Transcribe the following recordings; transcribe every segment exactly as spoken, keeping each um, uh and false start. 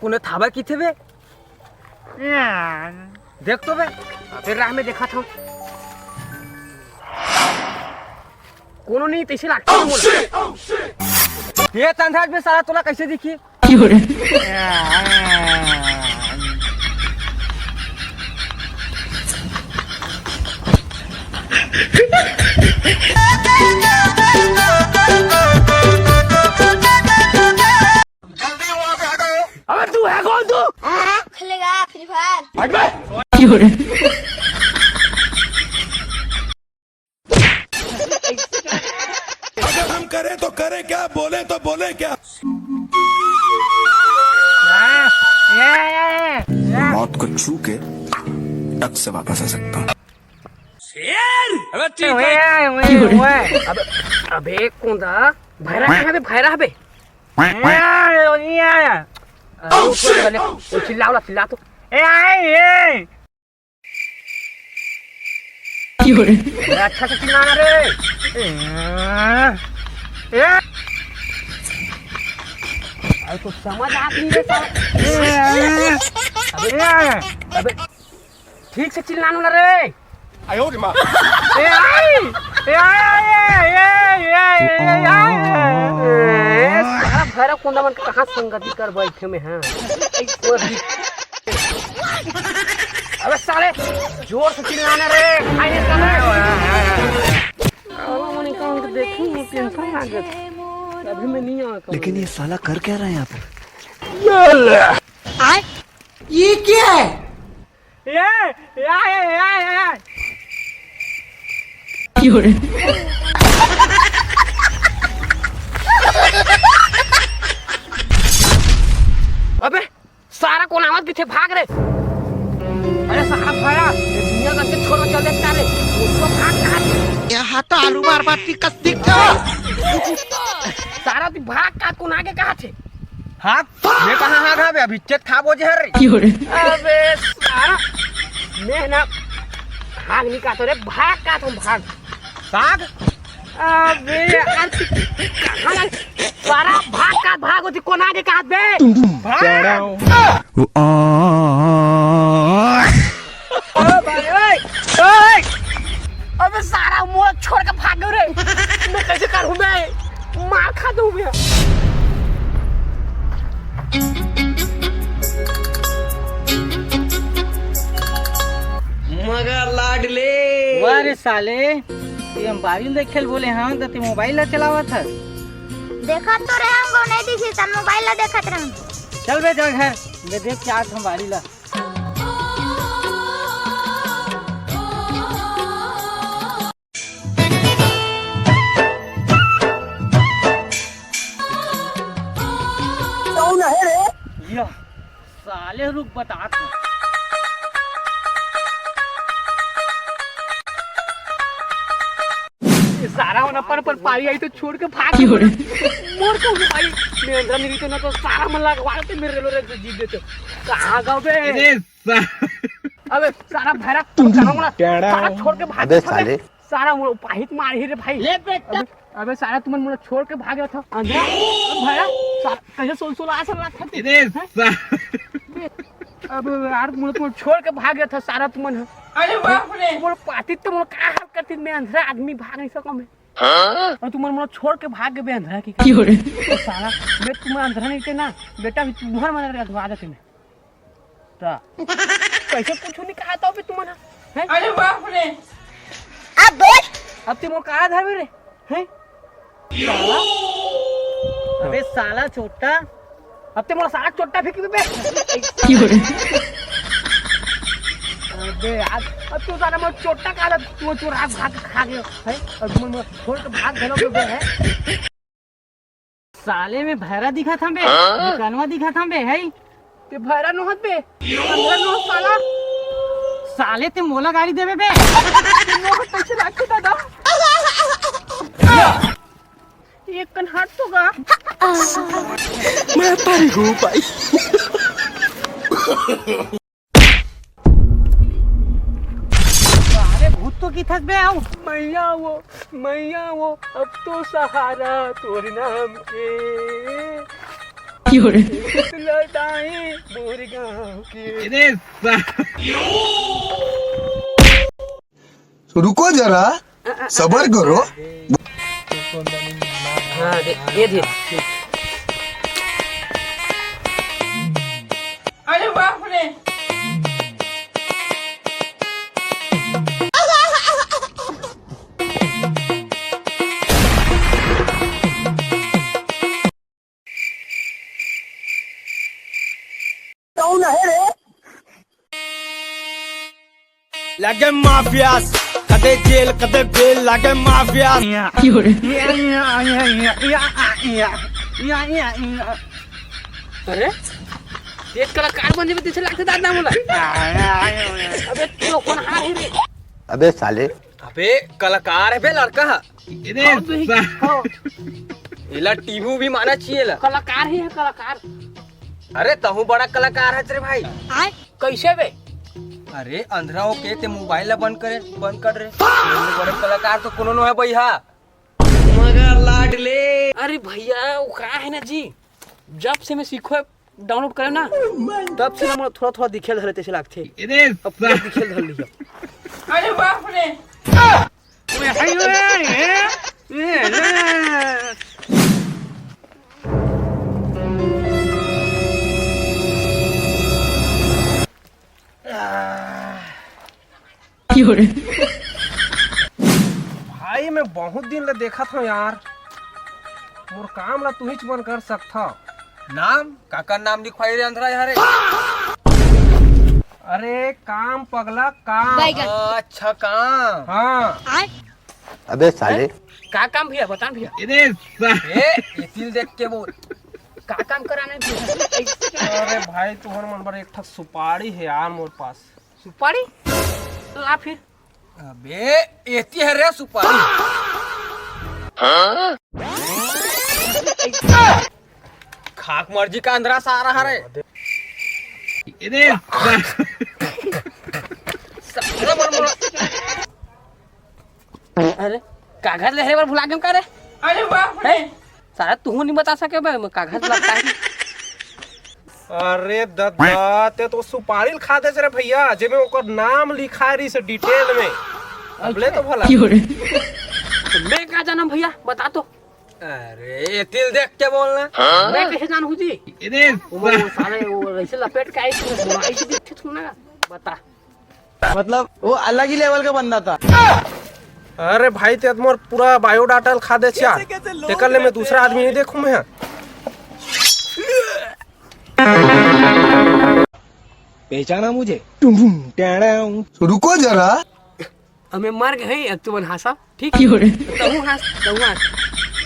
ओने थाबर किथे बे? देख तो बे, अबे राह में देखा था। कोनो नहीं, तैसे लागथे मोला। ये अंधार में साला तोला कैसे दिखी? अबे तू है कौन तू? खेलेगा फ्री फायर। अगर हम करें तो करें क्या, बोले तो बोले क्या? मौत को छू के टक से वापस आ सकता हूँ। शेर! अबे ठीक है। ओए, ओए, ओए। अबे, अबे, कोंदा? भैरा कहाँ बे? भैरा बे? ए, ए, ए। अरे, ऊपर से गले, वो चिल्ला, वाला चिल्ला तो। ए, ए, ए। अरे, अच्छा से चिल्लाना रे। ए, ए। अरे, तो समझ आती है साला। ए, ए, अबे, ए, अबे। ठीक से चिल्लाना ना रे। आयो रे माँ। ए, आई! ए, आई, ए, ए, ए, ए, आई! ए, सारा भैरा कोंदा मन के कहाँ संगति कर बैठे में हैं? अबे साले, जोर से चिल्लाना रे, खाई नहीं खाना। साला मन का उनके देखूं, टेंशन आ गया। अभी मैं नहीं आया लेकिन ये साला कर क्या रहा है यहाँ पे? ये क्या है? ए, ए, ए, ए, ए, ए। अबे, सारा कोन आवत किथे, भाग रे। अरे सारा भैरा, ये दुनिया का के छोड़ के चल देता रे। उसको भाग, भाग। यहाँ तो आलू मार मार की कस दिख गया। सारा तू भाग का, कोन आगे कहा थे? हाथ, मैं कहाँ हाथ हावे? अभी इज्जत खा बोझे हर रे। अबे सारा, मैं ना भाग नहीं कहता रे, भाग कहता हूँ, भाग। भाग? अबे यार, तू कहाँ लग-, सारा भाग का भाग होती, कोन आगे कहा बे? भाग। ओ भाई, ओए, ओए। अबे सारा मोर छोड़ के भाग गयो रे। मैं कैसे करूँ बे? मार खा दूँ मैं। मगर लाडले। वाह रे साले, ये हम बारी ल देखे ल बोले हन, त ते मोबाइल ला चलावत हस। देखत तो रहे हमको नहीं दिखी, तन मोबाइल ला देखत रहे। चल बे जा घर, मैं देख के आत हम बारी ला। कौन है रे? या, साले रुक बतात हूँ। ये सारा होना पर, पर पारी आई तो छोड़ के भाग। क्यों रे? मोर को भी भाई, मैं अंदर नहीं तो ना तो सारा मन लगवा के मेरे लो रे जीत देते। कहाँ गए बे? अरे सा- अबे सारा भैरा, सारा मोला, सारा छोड़ के भाग अबे गया था बे। साले। सारा मोला पाहित मार ही रे भाई। ले बेटा। अबे, अबे सारा तुमन मोला छोड़ के भाग गया था। अंधरा, अबे भैरा, सारा कैसे सोल सोल आसन रखा थे? अरे हैं? सा- अबे यार, मोला तुमन छोड़ के भाग गया था सारा तुमन। अरे बाप रे। मोला पाहित तो मोला का हाल करती, मैं अंधरा आदमी भाग नहीं सका मैं। हाँ? और तुमन मोला छोड़ के भाग गए बे अंधरा की। क्यों रे? तो साला, मैं तुमन अंधरा नहीं थे ना, बेटा भी तुम्हार मन रखवा देते मैं। ता। कैसे कुछ नहीं कहा था अबे तुमन, हैं? अरे बाप रे। अब बोल। अब ते मोर का धरबे रे, हैं? साला। अबे साला चोट्टा। अब ते मोर सारा चोट्टा फेंक बे। क्यों रे? अबे यार, अब तू साला मोर चोट्टा काला, तू चोरा भाग खा गयो, हैं? अब तुमन मोर छोड़ के भाग गलो बे, हैं? साले में भैरा दिखत हंबे, हाँ? दुकानवा दिखत हंबे, है? ते भैरा नोहत बे, अंधरा नोहत साला। साले ते मोला गाड़ी देबे बे। ते नोहत कैसे लागते दादा? एक कन हाथ तो गा। मैं तारी हूँ भाई। अरे भूत तो की थक बे आओ। मैया वो, मैया वो, अब तो सहारा तोर नाम के। लौटाई मोर गाँव के। अरे सा- रुको जरा, सबर करो। हाँ, दे, ये दे। अरे बाप रे। कौन है रे? लागे माफियास, कदे जेल, कदे बेल, लागे माफियास। अरे, ये कलाकार बन जेबे, जइसे लागथे दादा मोला। अबे, तो कोन हा हे रे? अबे साले। अबे, कलाकार हे बे लड़का हा। अरे, हाँ, तो ही, सा- हाँ। एला टीहू भी माना चाहिए ला। कलाकार ही है, कलाकार। अरे, तहूँ बड़ा कलाकार हस रे भाई। आय? कइसे बे? अरे, अंधरा होके ते मोबाइल ला बंद करे, बंद कर रे। बड़े कलाकार तो कोनो नो हे भैया। मगर लाडले। अरे भैया, वो का है ना जी, जब से मैं सीखो है, download करे ना, तब से ना मोला थोड़ा-थोड़ा दिखे धरे तइसे लागथे। अरे अब पूरा सा- दिखे धर लिया। अरे बाप रे। भाई, मैं बहुत दिन ले देखत हूँ यार, मोर काम ला तुहीच मन कर सकथव। नाम? काकर नाम लिखवाई रे अंधरा यहाँ रे? अरे काम पगला, काम। बैगन। अच्छा, काम। हाँ। अबे साले। का काम भैया, बता भैया। अरे सा- ए, ये तिल देख के बोल। का काम कराना है भैया? अरे भाई, तुहर मन बर एक ठक सुपारी है यार मोर पास। सुपारी? तो ला फिर। अबे, एती है रे सुपारी। हाँ? खाक मर्जी का अंधरा सारा हरे। अरे, सारा मन मोला। अरे, कागज ले रे बर भुला गेम का रे? अरे बाप रे। हैं? सारा तुहू नहीं बता सके बे, मैं कागज लगता है। अरे दद्दा, ते तो सुपारी ल खा देस रे भैया, जेमे ओकर नाम लिखा रहिस detail में। अबले तो भला। तो मैं का जानम भैया, बता तो। अरे, ये तिल देख के बोलना। मैं कैसे जानहूँ जी? अरे वो, वो साले, वो ऐसे लपेट के आई थी, वो ऐसे दिखते थी ना, बता। मतलब, वो अलग ही level का बंदा था। अरे भाई, ते तो मोर पूरा biodata ल खा देस यार। तेकर ले मैं दूसरा आदमी नहीं देखूं मैं। पहचाना मुझे? टुम टुम, टैड़ाऊ। रुको जरा। अब मैं मर गए, अब तुमन हंसा, ठीक? तहूँ हंस, तहूँ हंस।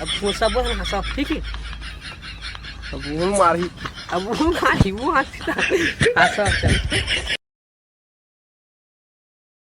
अब तुम सब हंसा, ठीक है? अब वो मारी। अब वो मारी, वो हंस। हंसा, चल।